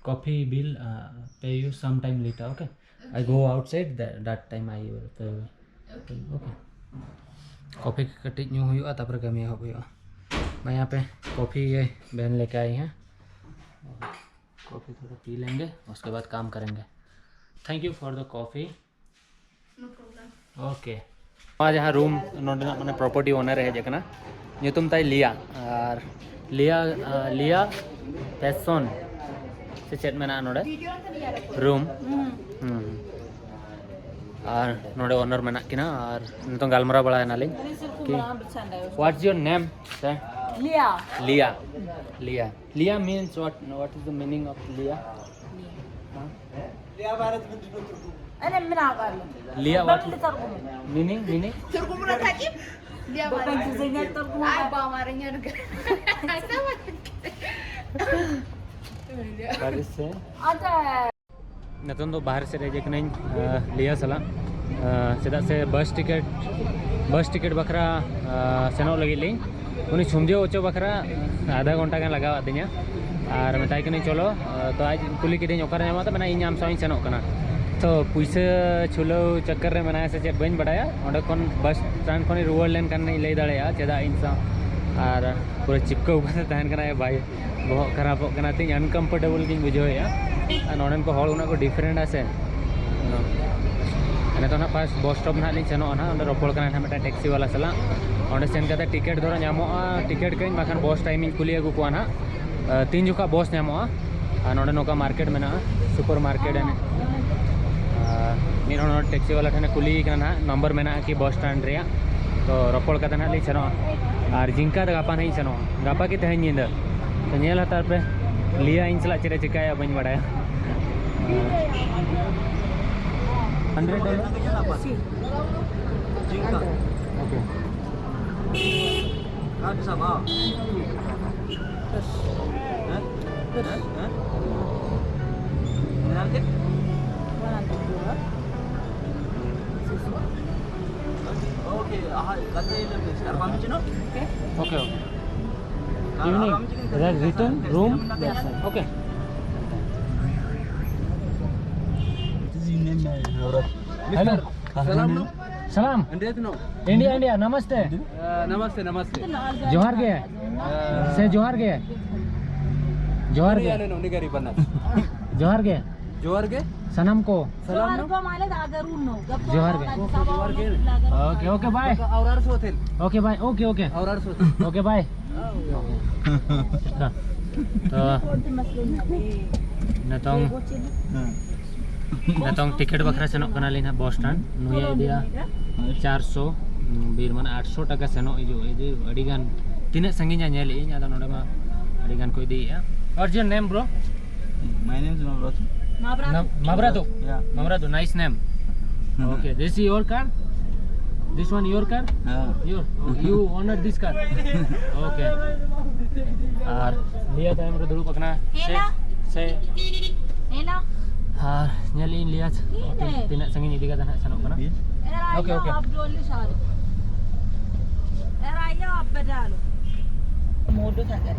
coffee bill, uh, pay you sometime later, okay? I go outside, that, that time I will pay you. Okay. Okay. Coffee ᱠᱟᱹᱴᱤᱡ ᱧᱩ ᱦᱩᱭᱩᱜᱼᱟ, ᱛᱟᱯᱚᱨᱮ ᱠᱟᱹᱢᱤ ᱮᱦᱚᱵ ᱦᱩᱭᱩᱜᱼᱟ᱾ ᱵᱷᱟᱭ, ᱭᱟᱦᱟᱸ ᱯᱮ coffee ᱵᱮᱱ ᱞᱮᱠᱟᱭ ᱦᱮᱸ᱾ Coffee ᱛᱷᱚᱲᱟ ᱯᱤ ᱞᱮᱝᱜᱮ, ᱩᱥᱠᱮ ᱵᱟᱫ ᱠᱟᱢ ᱠᱟᱨᱮᱝᱜᱮ᱾ Thank you for the coffee. No problem. Okay. ᱱᱚᱣᱟ ᱡᱟᱦᱟᱸ room ᱱᱚᱰᱮᱱᱟᱜ ᱢᱟᱱᱮ property owner ᱮ ᱦᱮᱡ ᱟᱠᱟᱱᱟ, ᱧᱩᱛᱩᱢ ᱛᱟᱭ ᱞᱤᱭᱟ᱾ ᱟᱨ ᱞᱤᱭᱟ, ᱟᱨ ᱞᱤᱭᱟ fashion ᱥᱮ ᱪᱮᱫ ᱢᱮᱱᱟᱜᱼᱟ ᱱᱚᱰᱮ? Room. ᱦᱩᱸ᱾ ᱟᱨ ᱱᱚᱰᱮ owner ᱢᱮᱱᱟᱜ ᱠᱤᱱᱟ ᱟᱨ ᱱᱤᱛᱚᱝ ᱜᱟᱞᱢᱟᱨᱟᱣ ᱵᱟᱲᱟᱭ ᱱᱟᱞᱤᱧ ᱠᱤ, what's your name, sir? ᱞᱤᱭᱟ. ᱞᱤᱭᱟ. ᱞᱤᱭᱟ. Liya means what? What is the meaning of Liya? हाँ? እኔ ምን አውቃለሁ? Liya, what በምን ልተርጉም? Meaning, meaning? ትርጉሙን አታውቂም? ሊያ ማለት በእንግሊዝኛ ትርጉሙ አይ፣ በአማርኛ ነገር አይሰማም። What is say? አንተ ᱱᱤᱛᱚᱝ ᱫᱚ ᱵᱟᱦᱨᱮ ᱥᱮᱫ ᱨᱮ ᱦᱮᱡ ᱟᱠᱟᱱᱟᱹᱧ, ᱟᱸ, ᱞᱤᱭᱟ ᱥᱟᱞᱟᱜ᱾ ᱟᱸ, ᱪᱮᱫᱟᱜ ᱥᱮ bus ticket, bus ticket ᱵᱟᱠᱷᱨᱟ, ᱟᱸ, ᱥᱮᱱᱚᱜ ᱞᱟᱹᱜᱤᱫ ᱞᱤᱧ᱾ ᱩᱱᱤ ᱥᱚᱢᱡᱷᱟᱹᱣ ᱦᱚᱪᱚ ᱵᱟᱠᱷᱨᱟ ᱟᱫᱷᱟ ᱜᱷᱚᱱᱴᱟ ᱜᱟᱱ ᱞᱟᱜᱟᱣᱟᱫ ᱫᱤᱧᱟ᱾ ᱟᱨ ᱢᱮᱛᱟᱭ ᱠᱟᱹᱱᱟᱹᱧ, "ᱪᱚᱞᱚ", ᱟᱸ, ᱛᱚ ᱟᱡ ᱠᱩᱞᱤ ᱠᱤᱫᱤᱧ, "ᱚᱠᱟᱨᱮ ᱧᱟᱢᱚᱜᱼᱟ?" ᱛᱚ ᱢᱮᱱᱟ, "ᱤᱧ ᱟᱢ ᱥᱟᱶ ᱤᱧ ᱥᱮᱱᱚᱜ ᱠᱟᱱᱟ᱾" ᱛᱚ ᱯᱩᱭᱥᱟᱹ ᱪᱷᱩᱞᱟᱹᱣ ᱪᱚᱠᱠᱚᱨ ᱨᱮ ᱢᱮᱱᱟᱭᱟ ᱥᱮ ᱪᱮᱫ, ᱵᱟᱹᱧ ᱵᱟᱰᱟᱭᱟ᱾ ᱚᱸᱰᱮ ᱠᱷᱚᱱ bus stand ᱠᱷᱚᱱᱤᱧ ᱨᱩᱣᱟᱹᱲ ᱞᱮᱱᱠᱷᱟᱱ ᱤᱧ ᱞᱟᱹᱭ ᱫᱟᱲᱮᱭᱟᱜᱼᱟ ᱪᱮᱫᱟᱜ ᱤᱧ ᱥᱟᱶ ᱟᱨ ᱯᱩᱨᱟᱹ ᱪᱤᱯᱠᱟᱹᱣ ᱠᱟᱛᱮ ᱛᱟᱦᱮᱱ ᱠᱟᱱᱟ ᱮ ᱵᱷᱟᱭ᱾ ᱵᱚᱦᱚᱜ ᱠᱷᱟᱨᱟᱯᱚᱜ ᱠᱟᱱᱟ ᱛᱤᱧ, ᱟᱱᱠᱚᱢᱯᱷᱚᱨᱴᱮᱵᱚᱞ ᱜᱤᱧ ᱵᱩᱡᱷᱟᱹᱣᱮᱫᱼᱟ᱾ ᱟᱨ ᱱᱚᱰᱮᱱ ᱠᱚ ᱦᱚᱲ ᱩᱱᱟᱹᱜ ᱠᱚ ᱰᱤᱯᱷᱟᱨᱮᱱᱴᱼᱟ ᱥᱮ᱾ ᱱᱤᱛᱚᱜ ᱱᱟᱦᱟᱜ ᱯᱷᱟᱥᱴ ᱵᱚᱥ ᱥᱴᱚᱯ ᱱᱟᱦᱟᱜ ᱞᱤᱧ ᱥᱮᱱᱚᱜᱼᱟ ᱱᱟᱦᱟᱜ᱾ ᱚᱸᱰᱮ ᱨᱚᱯᱚᱲ ᱠᱟᱱᱟᱭ ᱱᱟᱦᱟᱜ ᱢᱤᱫᱴᱟᱝ ᱴᱮᱠᱥᱤ ᱵᱟᱞᱟ ᱥᱟᱞᱟᱜ᱾ ᱚᱸᱰᱮ ᱥᱮᱱ ᱠᱟᱛᱮ ᱴᱤᱠᱤᱴ ᱫᱷᱚᱨᱚ ᱧᱟᱢᱚᱜᱼᱟ, ᱴᱤᱠᱤᱴ ᱠᱟᱹᱧ, ᱵᱟᱠᱷᱟᱱ ᱵᱚᱥ ᱴᱟᱭᱤᱢᱤᱧ ᱠᱩᱞᱤ ᱟᱹᱜᱩ ᱠᱚᱣᱟ ᱱᱟᱦᱟᱜ᱾ ᱛᱤᱱ ᱡᱚᱠᱷᱟ ᱵᱚᱥ ᱧᱟᱢᱚᱜᱼᱟ᱾ ᱟᱨ ᱱᱚᱰᱮ ᱱᱚᱝᱠᱟ ᱢᱟᱨᱠᱮᱴ ᱢᱮᱱᱟᱜᱼᱟ, ᱥᱩᱯᱟᱨ ᱢᱟᱨᱠᱮᱴ ᱮᱱᱮᱡ᱾ ᱟᱨ ᱢᱤᱫ ᱦᱚᱲ ᱱᱚᱰᱮ ᱴᱮᱠᱥᱤ ᱵᱟᱞᱟ ᱴᱷᱮᱱᱮ ᱠᱩᱞᱤᱭᱮ ᱠᱟᱱᱟ ᱱᱟᱦᱟᱜ, ᱱᱚᱢᱵᱚᱨ ᱢᱮᱱᱟᱜᱼᱟ ᱠᱤ ᱵᱚᱥ ᱥᱴᱮᱱᱰ ᱨᱮᱭᱟᱜ᱾ ᱛᱚ ᱨᱚᱯᱚᱲ ᱠᱟᱛᱮ ᱱᱟᱦᱟᱜ ᱞᱤᱧ ᱥᱮᱱᱚᱜᱼᱟ᱾ ᱟᱨ ᱡᱤᱝᱠᱟ ᱫᱚ ᱜᱟᱯᱟ ᱱᱟᱦᱟᱜ ᱤᱧ ᱥᱮᱱᱚᱜᱼᱟ, ᱜᱟᱯᱟ ᱠᱤ ᱛᱮᱦᱮᱧ ᱧᱤᱫᱟᱹ᱾ ᱛᱚ ᱧᱮᱞ ᱦᱟᱛᱟᱲ ᱯᱮ, ᱞᱤᱭᱟ ᱤᱧ ᱥᱟᱞᱟᱜ ᱪᱮᱫ ᱮ ᱪᱮᱠᱟᱭᱟ ᱵᱟᱹᱧ ᱵᱟᱲᱟᱭᱟ᱾ Hundred dollar. ᱡᱤᱝᱠᱟ᱾ ᱳᱠᱮ᱾ ᱠᱟᱴ ᱥᱟᱵ, ᱦᱮᱸ? ᱦᱮᱸ? ᱦᱮᱸ? ᱢᱮᱱᱟᱜ ᱜᱮ? ᱳᱠᱮ, ᱟᱦᱟ, ᱠᱟᱛᱮ ᱤᱞᱟᱹ ᱯᱮ, ᱟᱨ ᱵᱟᱢ ᱪᱤᱱᱚ? Okay, okay. ᱟᱨ ᱤᱵᱷᱤᱱᱤᱝ, ᱟᱨ ᱵᱟᱢ ᱪᱤᱱᱚ? ᱨᱮ ᱨᱤᱴᱟᱨᱱ ᱨᱩᱢ? ᱳᱠᱮ᱾ ᱦᱮᱞᱳ᱾ ᱥᱟᱞᱟᱢ ᱱᱚ? ᱥᱟᱞᱟᱢ᱾ ᱤᱱᱰᱤᱭᱟ ᱛᱤᱱᱚ? ᱤᱱᱰᱤᱭᱟ, ᱤᱱᱰᱤᱭᱟ, ᱱᱟᱢᱟᱥᱛᱮ᱾ ᱱᱟᱢᱟᱥᱛᱮ, ᱱᱟᱢᱟᱥᱛᱮ᱾ ᱡᱚᱦᱟᱨ ᱜᱮ᱾ ᱥᱮ ᱡᱚᱦᱟᱨ ᱜᱮ᱾ ᱡᱚᱦᱟᱨ ᱜᱮ᱾ ᱩᱱᱤ ᱜᱟᱨᱤ ᱵᱟᱱᱟ᱾ ᱡᱚᱦᱟᱨ ᱜᱮ᱾ ᱡᱚᱦᱟᱨ ᱜᱮ᱾ ᱥᱟᱱᱟᱢ ᱠᱚ᱾ ᱥᱟᱞᱟᱢ ᱱᱚ? ᱡᱚᱦᱟᱨ ᱜᱮ᱾ ᱳᱠᱮ, ᱳᱠᱮ, ᱵᱟᱭ᱾ ᱟᱨ ᱟᱨ so then. Okay, bye. Okay, okay. ᱟᱨ ᱟᱨ ᱥᱚ ᱛᱷᱮᱱ᱾ ᱳᱠᱮ, ᱵᱟᱭ᱾ ᱛᱚ, ᱱᱤᱛᱚᱝ, ᱱᱤᱛᱚᱝ ᱴᱤᱠᱤᱴ ᱵᱟᱠᱷᱨᱟ ᱥᱮᱱᱚᱜ ᱠᱟᱱᱟᱞᱤᱧ ᱦᱟᱸᱜ ᱵᱚᱥ ᱥᱴᱮᱱᱰ᱾ ᱱᱩᱭᱮ ᱤᱫᱤᱭᱟ ᱪᱟᱨᱥᱚ, ᱵᱤᱨ ᱢᱟᱱᱮ ᱟᱴᱥᱚ ᱴᱟᱠᱟ ᱥᱮᱱᱚᱜ ᱦᱤᱡᱩᱜ, ᱤᱫᱤ ᱟᱹᱰᱤ ᱜᱟᱱ᱾ ᱛᱤᱱᱟᱹᱜ ᱥᱟᱺᱜᱤᱧᱟ ᱧᱮᱞ ᱤᱧ, ᱟᱫᱚ ᱱᱚᱰᱮ ᱢᱟ ᱟᱹᱰᱤ ᱜᱟᱱ ᱠᱚ ᱤᱫᱤᱭᱮᱫᱼᱟ᱾ What's your name, bro? My name is Mabratu. Mabratu. Mabratu. Yeah. Mabratu, nice name. Okay, this is your car? This one your car? Yeah. Your. Oh, you owner this car? Okay. ᱟᱨ ᱞᱤᱭᱟ ᱛᱟᱭᱚᱢ ᱨᱮ ᱫᱩᱲᱩᱵ ᱟᱠᱟᱱᱟ᱾ ᱥᱮ, ᱦᱮᱞᱟ᱾ ᱥᱮ᱾ ᱦᱮᱞᱟ᱾ ᱟᱨ ᱧᱮᱞ ᱤᱧ ᱞᱤᱭᱟ ᱛᱤᱱᱟᱹᱜ ᱥᱟᱺᱜᱤᱧ ᱤᱫᱤ ᱠᱟᱛᱮ ᱦᱟᱸᱜ ᱥᱮᱱᱚᱜ ᱠᱟᱱᱟ᱾ Okay, okay. ᱮᱨᱟ ᱟᱭᱳ ᱟᱯᱮ ᱰᱟᱞᱚ᱾ ᱢᱳᱰ ᱛᱷᱟᱠᱟ᱾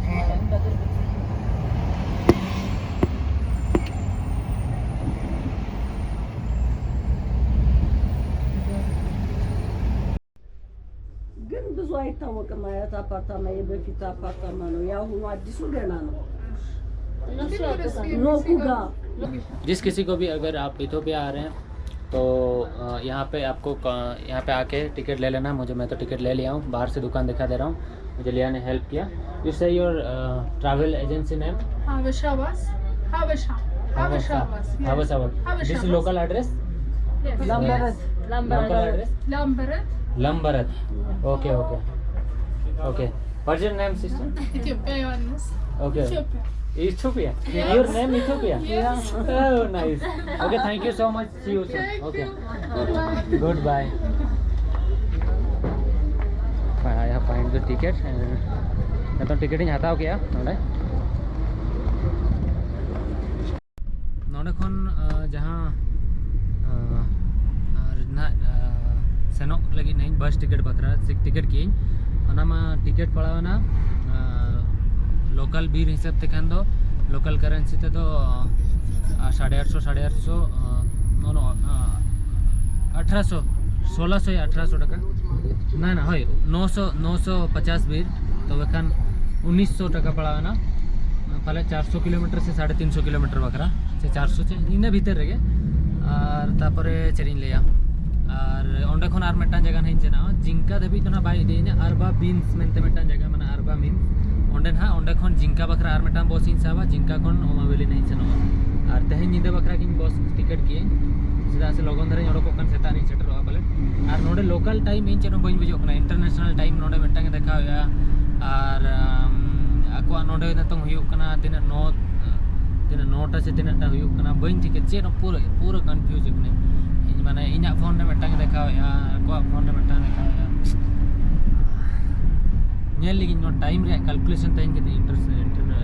አይታወቅም። አያት አፓርታማ የበፊት አፓርታማ ነው። የአሁኑ አዲሱ ገና ነው። እነሱ ያውቁታል። ኖኩ ጋር जिस किसी को भी अगर आप इथोपिया आ रहे हैं तो अ, यहाँ पे आपको क- यहाँ पे आके टिकट ले लेना। मुझे मैं तो टिकट ले लिया हूँ, बाहर से दुकान दिखा दे रहा हूँ। मुझे लिया ने हेल्प किया। You say your travel agency name? ሀበሻ ባስ ሀበሻ ሀበሻ ባስ Habasha bus. ሀበሻ This is local address? ላምበረት Local address? ላምበረት Lambarat. Okay, okay. Okay. What's your name, sister? ኢትዮጵያ ዮሐንስ Okay. ኢትዮጵያ Ethiopia? Your name Ethiopia? Oh, nice. Okay, thank you so much. See you soon. Okay. Goodbye. हाँ, यहाँ find the ticket. मैं तो ticket ही हटाओ क्या? ᱱᱚᱰᱮ ᱠᱷᱚᱱ ᱡᱟᱦᱟᱸ ᱟᱨ ᱱᱟᱜ ᱥᱮᱱᱚᱜ ᱞᱟᱹᱜᱤᱫ ᱱᱟᱜ ᱵᱟᱥ ᱴᱤᱠᱤᱴ ᱵᱟᱠᱷᱨᱟ ᱴᱤᱠᱤᱴ ᱠᱤᱭᱟᱹᱧ᱾ ᱚᱱᱟ ᱢᱟ ᱴᱤᱠᱤᱴ ᱯᱟᱲᱟᱣ ᱮᱱᱟ ᱞᱳᱠᱟᱞ ᱵᱤᱨ ᱦᱤᱥᱟᱹᱵ ᱛᱮ ᱠᱷᱟᱱ ᱫᱚ ᱞᱳᱠᱟᱞ ᱠᱟᱨᱮᱱᱥᱤ ᱛᱮᱫᱚ ᱥᱟᱲᱮ ᱟᱴᱥᱚ ᱥᱟᱲᱮ ᱟᱴᱥᱚ ᱟᱴᱷᱨᱚᱥᱚ ᱥᱳᱞᱟᱥᱚ ᱟᱴᱷᱨᱚᱥᱚ ᱴᱟᱠᱟ᱾ ᱱᱟ ᱱᱟ ᱦᱳᱭ, ᱱᱚᱥᱚ ᱱᱚᱥᱚ ᱯᱚᱪᱟᱥ ᱵᱤᱨ᱾ ᱛᱚᱵᱮ ᱠᱷᱟᱱ ᱩᱱᱤᱥᱥᱚ ᱴᱟᱠᱟ ᱯᱟᱲᱟᱣ ᱮᱱᱟ᱾ ᱯᱟᱞᱮ ᱪᱟᱨᱥᱚ ᱠᱤᱞᱳᱢᱤᱴᱟᱨ ᱥᱮ ᱥᱟᱲᱮ ᱛᱤᱱᱥᱚ ᱠᱤᱞᱳᱢᱤᱴᱟᱨ ᱵᱟᱠᱷᱨᱟ, ᱥᱮ ᱪᱟᱨᱥᱚ ᱪᱮ ᱤᱱᱟᱹ ᱵᱷᱤᱛᱤᱨ ᱨᱮᱜᱮ᱾ ᱟᱨ ᱛᱟᱨᱯᱚᱨᱮ ᱪᱮᱫ ᱤᱧ ᱞᱟᱹᱭᱟ, ᱟᱨ ᱚᱸᱰᱮ ᱠᱷᱚᱱ ᱟᱨ ᱢᱤᱫᱴᱟᱝ ᱡᱟᱭᱜᱟ ᱱᱟᱦᱟᱜ ᱤᱧ ᱪᱟᱞᱟᱜᱼᱟ᱾ ᱡᱤᱝᱠᱟ ᱫᱷᱟᱹᱵᱤᱡ ᱫᱚ ᱱᱟᱦᱟᱜ ᱵᱟᱭ ᱤᱫᱤᱭᱤᱧᱟ᱾ ᱟᱨᱵᱟ ᱵᱤᱱᱥ ᱢᱮᱱᱛᱮ ᱢᱤᱫᱴᱟᱝ ᱡᱟᱭᱜᱟ ᱢᱮᱱᱟᱜᱼᱟ, ᱟᱨᱵᱟ ᱢᱤᱱᱥ᱾ ᱚᱸᱰᱮ ᱱᱟᱦᱟᱜ, ᱚᱸᱰᱮ ᱠᱷᱚᱱ ᱡᱤᱝᱠᱟ ᱵᱟᱠᱷᱨᱟ ᱟᱨ ᱢᱤᱫᱴᱟᱝ ᱵᱚᱥ ᱤᱧ ᱥᱟᱵᱟ, ᱡᱤᱝᱠᱟ ᱠᱷᱚᱱ ᱚᱢᱟᱵᱮᱞᱤ ᱱᱟᱦᱟᱜ ᱤᱧ ᱥᱮᱱᱚᱜᱼᱟ᱾ ᱟᱨ ᱛᱮᱦᱮᱧ ᱧᱤᱫᱟᱹ ᱵᱟᱠᱷᱨᱟ ᱜᱤᱧ ᱵᱚᱥ ᱴᱤᱠᱤᱴ ᱠᱤᱭᱟᱹᱧ, ᱪᱮᱫᱟᱜ ᱥᱮ ᱞᱚᱜᱚᱱ ᱫᱷᱟᱨᱟᱧ ᱚᱰᱚᱠᱚᱜ ᱠᱟᱱ, ᱥᱮᱛᱟᱜ ᱨᱤᱧ ᱥᱮᱴᱮᱨᱚᱜᱼᱟ ᱯᱟᱞᱮ᱾ ᱟᱨ ᱱᱚᱰᱮ ᱞᱳᱠᱟᱞ ᱴᱟᱭᱤᱢ ᱤᱧ ᱪᱮᱫ ᱦᱚᱸ ᱵᱟᱹᱧ ᱵᱩᱡᱷᱟᱹᱣ ᱠᱟᱱᱟ, ᱤᱱᱴᱟᱨᱱᱮᱥᱱᱟᱞ ᱴᱟᱭᱤᱢ ᱱᱚᱰᱮ ᱢᱤᱫᱴᱟᱝ ᱮ ᱫᱮᱠᱷᱟᱣᱮᱫᱼᱟ᱾ ᱟᱨ ᱟᱢ, ᱟᱠᱚᱣᱟᱜ ᱱᱚᱰᱮ ᱱᱤᱛᱚᱝ ᱦᱩᱭᱩᱜ ᱠᱟᱱᱟ ᱛᱤᱱᱟᱹᱜ ᱱᱚ ᱛᱤᱱᱟᱹᱜ ᱱᱚᱴᱟ ᱥᱮ ᱛᱤᱱᱟᱹᱜ ᱴᱟ ᱦᱩᱭᱩᱜ ᱠᱟᱱᱟ, ᱵᱟᱹᱧ ᱴᱷᱤᱠᱟᱹ ᱪᱮᱫ ᱦᱚᱸ, ᱯᱩᱨᱟᱹ ᱯᱩᱨᱟᱹ ᱠᱚᱱᱯᱷᱤᱭᱩᱡᱽ ᱠᱟᱹᱱᱟᱹᱧ ᱤᱧ᱾ ᱢᱟᱱᱮ ᱤᱧᱟᱹᱜ ᱯᱷᱳᱱ ᱨᱮ ᱢᱤᱫᱴᱟᱝ ᱮ ᱫᱮᱠᱷᱟᱣᱮᱫᱼᱟ, ᱟᱠᱚᱣᱟᱜ ᱯᱷᱳᱱ ᱨᱮ ᱢᱤᱫᱴᱟᱝ ᱮ ᱫᱮᱠᱷᱟᱣᱮᱫᱼᱟ᱾ ᱧᱮᱞ ᱞᱮᱜᱤᱧ ᱱᱚᱣᱟ ᱴᱟᱭᱤᱢ ᱨᱮᱭᱟᱜ ᱠᱟᱞᱠᱩᱞᱮᱥᱚᱱ ᱛᱮᱦᱮᱧ ᱠᱟᱹᱴᱤᱡ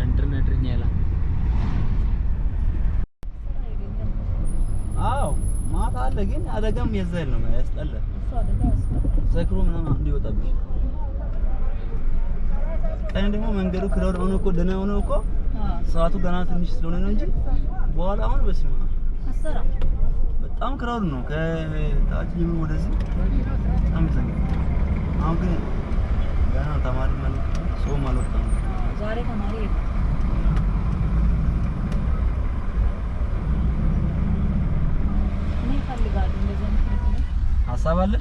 ᱤᱱᱴᱟᱨᱱᱮᱴ ᱨᱮᱧ ᱧᱮᱞᱟ᱾ አዎ ማታ አለ፣ ግን አደጋም የዛ የለም፣ ያስጠላል። ሰክሮ ምናምን እንዲወጣብሽ። ቀን ደግሞ መንገዱ ክራውድ ሆኖ እኮ፣ ደህና ሆኖ እኮ ሰዓቱ ገና ትንሽ ስለሆነ ነው እንጂ በኋላ አሁን በስመ አብ በጣም ክራውድ ነው። ከታች ጀምሮ ወደዚህ በጣም ይዘጋል። አሁን ግን हाँ, तुम्हारी मालिक, सो मालिक का। जा रहे हमारी। नहीं, खाली गाड़ी में जन। आशा वाले।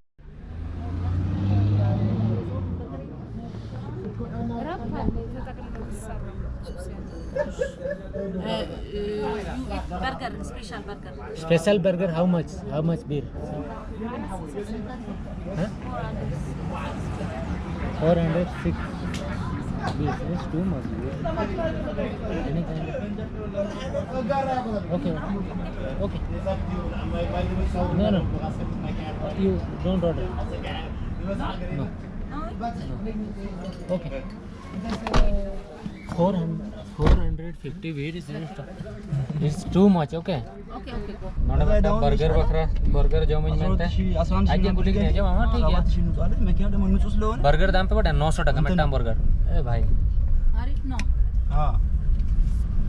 Burger, special burger. Special burger, how much? How much beer? Huh? Four hundred six. This is too much. Any kind of... Okay, okay. Okay. No, no. You don't order. No. No. Okay. Four hundred, four hundred fifty beer is, it's too much, okay? Okay, okay, go. ᱱᱚᱰᱮ ᱢᱤᱫᱴᱟᱝ ᱵᱟᱨᱜᱟᱨ ᱵᱟᱠᱷᱨᱟ, ᱵᱟᱨᱜᱟᱨ ᱡᱚᱢᱤᱧ ᱢᱮᱱᱛᱮ᱾ ᱟᱡ ᱜᱮ ᱠᱩᱞᱤ ᱠᱤᱫᱤᱧᱟ, ᱡᱚᱢ ᱟᱢᱟ? ᱴᱷᱤᱠ ᱜᱮᱭᱟ᱾ ᱵᱟᱨᱜᱟᱨ ᱫᱟᱢ ᱯᱮ ᱵᱟᱰᱟᱭᱟ? ᱱᱚᱥᱚ ᱴᱟᱠᱟ ᱢᱤᱫᱴᱟᱝ ᱵᱟᱨᱜᱟᱨ᱾ ᱮ ᱵᱷᱟᱭ᱾ ᱟᱨᱤᱯ ᱱᱚ᱾ ᱦᱮᱸ᱾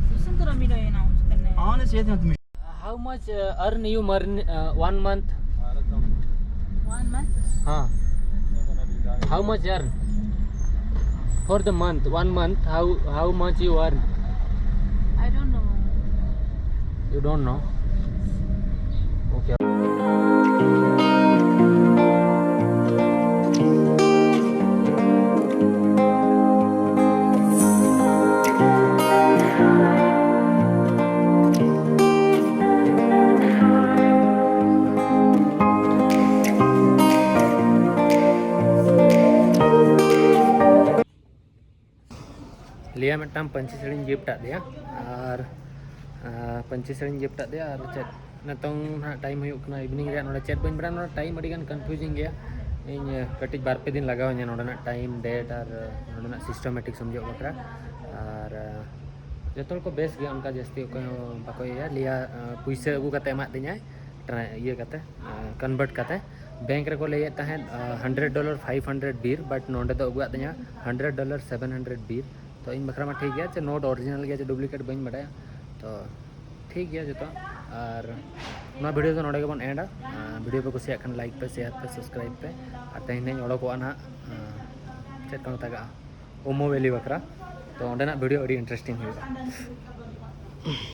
ᱥᱩᱥᱩᱱ ᱛᱚᱨᱟ ᱢᱤᱫ ᱦᱩᱭ ᱮᱱᱟ, ᱩᱥᱠᱟᱱ ᱱᱮ᱾ ᱦᱮᱸ, ᱥᱮ ᱛᱤᱱᱟᱹᱜ ᱛᱩᱢᱤ? How much, uh, earn you earn, uh, one month? One month? हाँ। How much earn? For the month, one month, how, how much you earn? I don't know. You don't know? Okay. ᱞᱤᱭᱟ ᱢᱤᱫᱴᱟᱝ ᱯᱟᱹᱧᱪᱤ ᱥᱟᱹᱲᱤᱧ gift ᱟᱫ ᱫᱮᱭᱟ, ᱟᱨ, ᱟᱨ ᱯᱟᱹᱧᱪᱤ ᱥᱟᱹᱲᱤᱧ gift ᱟᱫ ᱫᱮᱭᱟ᱾ ᱟᱨ ᱪᱮᱫ, ᱱᱤᱛᱚᱝ ᱱᱟᱦᱟᱜ ᱴᱟᱭᱤᱢ ᱦᱩᱭᱩᱜ ᱠᱟᱱᱟ ᱤᱵᱷᱤᱱᱤᱝ ᱨᱮᱭᱟᱜ, ᱱᱚᱰᱮ ᱪᱮᱫ ᱵᱟᱹᱧ ᱵᱟᱲᱟᱭᱟ, ᱱᱚᱰᱮ ᱴᱟᱭᱤᱢ ᱟᱹᱰᱤ ᱜᱟᱱ ᱠᱚᱱᱯᱷᱤᱭᱩᱡᱤᱝ ᱜᱮᱭᱟ᱾ ᱤᱧ, ᱟᱸ, ᱠᱟᱹᱴᱤᱡ ᱵᱟᱨ ᱯᱮ ᱫᱤᱱ ᱞᱟᱜᱟᱣ ᱤᱧᱟ ᱱᱚᱰᱮᱱᱟᱜ ᱴᱟᱭᱤᱢ, ᱰᱮᱴ ᱟᱨ, ᱟᱸ, ᱱᱚᱰᱮᱱᱟᱜ ᱥᱤᱥᱴᱮᱢᱮᱴᱤᱠ ᱥᱚᱢᱡᱷᱚᱜ ᱵᱟᱠᱷᱨᱟ᱾ ᱟᱨ, ᱟᱸ, ᱡᱚᱛᱚ ᱦᱚᱲ ᱠᱚ ᱵᱮᱥ ᱜᱮᱭᱟ, ᱚᱱᱠᱟ ᱡᱟᱹᱥᱛᱤ ᱚᱠᱚᱭ ᱦᱚᱸ ᱵᱟᱠᱚ ᱤᱭᱟᱹᱭᱟ᱾ ᱞᱤᱭᱟ, ᱟᱸ, ᱯᱩᱭᱥᱟᱹ ᱟᱹᱜᱩ ᱠᱟᱛᱮ ᱮᱢᱟᱫ ᱫᱤᱧᱟᱭ, ᱴᱨᱟ-, ᱤᱭᱟᱹ ᱠᱟᱛᱮ, ᱟᱸ, ᱠᱚᱱᱵᱷᱟᱨᱴ ᱠᱟᱛᱮ᱾ ᱵᱮᱝᱠ ᱨᱮᱠᱚ ᱞᱟᱹᱭᱮᱫ ᱛᱟᱦᱮᱸᱫ, ᱟᱸ, hundred dollar five hundred Bir, but ᱱᱚᱰᱮ ᱫᱚ ᱟᱹᱜᱩᱣᱟᱫ ᱫᱤᱧᱟ hundred dollar seven hundred ᱵᱤᱨ᱾ ᱛᱚ ᱤᱧ ᱵᱟᱠᱷᱨᱟ ᱢᱟ ᱴᱷᱤᱠ ᱜᱮᱭᱟ, ᱪᱮ ᱱᱳᱴ ᱚᱨᱤᱡᱤᱱᱟᱞ ᱜᱮᱭᱟ ᱪᱮ ᱰᱩᱯᱞᱤᱠᱮᱴ ᱵᱟᱹᱧ ᱵᱟᱰᱟᱭᱟ᱾ ᱛᱚ ᱴᱷᱤᱠ ᱜᱮᱭᱟ ᱡᱚᱛᱚ᱾ ᱟᱨ ᱱᱚᱣᱟ ᱵᱷᱤᱰᱤᱭᱳ ᱫᱚ ᱱᱚᱰᱮ ᱜᱮᱵᱚᱱ ᱮᱱᱰᱟ᱾ ᱟᱨ ᱵᱷᱤᱰᱤᱭᱳ ᱯᱮ ᱠᱩᱥᱤᱭᱟᱜ ᱠᱷᱟᱱ ᱞᱟᱭᱤᱠ ᱯᱮ, ᱥᱮᱭᱟᱨ ᱯᱮ, ᱥᱟᱵᱥᱠᱨᱟᱭᱤᱵᱽ ᱯᱮ᱾ ᱟᱨ ᱛᱮᱦᱮᱧ ᱦᱟᱸᱜ ᱤᱧ ᱚᱰᱚᱠᱚᱜᱼᱟ ᱱᱟᱦᱟᱜ, ᱟᱸ, ᱪᱮᱫ ᱠᱚ ᱢᱮᱛᱟᱜᱟᱜᱼᱟ, ᱳᱢᱳ ᱵᱷᱮᱞᱤ ᱵᱟᱠᱷᱨᱟ᱾ ᱛᱚ ᱚᱸᱰᱮᱱᱟᱜ ᱵᱷᱤᱰᱤᱭᱳ ᱟᱹᱰᱤ ᱤᱱᱴᱟᱨᱮᱥᱴᱤᱝ ᱦᱩᱭᱩᱜᱼᱟ᱾